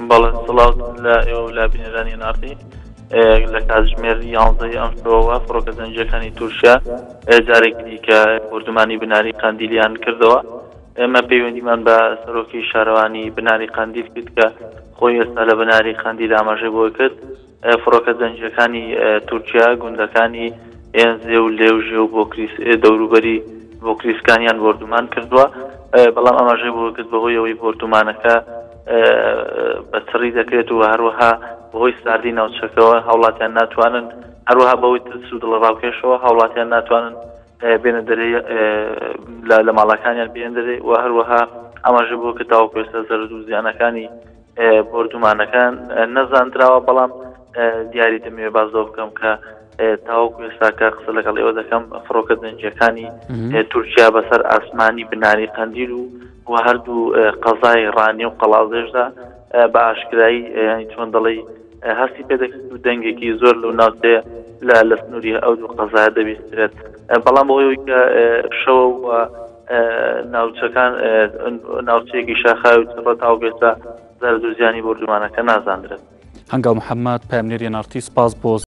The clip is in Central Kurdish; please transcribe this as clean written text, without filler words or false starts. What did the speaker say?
بەڵێ سڵاو لە ئێوە و لە بینەرانی ئێن ئاڕ تی. لە کاتژمێر یانزەی ئەمشەوەوە فڕۆکە جەنگییەکانی تورکیا جارێکی دیکە بۆردومانی بناری قەندیلیان کردەوە. ئێمە پەیوەندیمان بە سەرۆکی شارەوانی بناری قەندیل کرد کە خۆی ئێستا لە بناری قەندیل ئاماژەی بۆ کرد فڕۆکە جەنگییەکانی تورکیا گوندەکانی ئێنزێ و لێوژێ و بۆکریس دەوروبەری بۆکریسکانیان بۆردومان کردووە بەڵام ئاماژەی بۆ کرد بەهۆی ئەوەی بۆردومانەکە بە چڕی دەکرێت و هەروەها بەهۆی ساردی ناوچەکەوە هاوڵاتیان ناتوانن هەروەها بەهۆی ترس و دڵەڕاوکێشەوە هاوڵاتیان ناتوانن بێنە دەرێ لە ماڵەکانیان بێن دەرێ و هەروەها ئاماژە بۆ کە تاوەکو ئێستا زەرد و زیانەکانی بۆردومانەکان نەزاندراوە بەڵام دیاری دەمەوێت باس لەوە بکەم کە تاوەکو ئێستاکە قسە لەگەڵ ئێوە دەکەم فڕۆکە جەنگیەکانی تورکیا بەسەر ئاسمانی بناری قەندیل و و هەردوو قەزای ڕانیە و قەڵاوێژدا بە ئاشکرایی چۆن دەڵێی هەستی پێدەکرێت و دەنگێکی زۆر لەو ناوچەیە لە لە سنووری ئەو دوو قەزایە دەبیسترێت بەڵام بەهۆی کە شەوە و ناوچەکان ناوچەیەکی شاخاوی و چڕە تاوەکو ئێستا زەرد و زیانی بۆردومانەکە نازاندرێت. هەنگاو محەممەد، پەیامنێری ئێن ئاڕ تی، سپاس بۆ.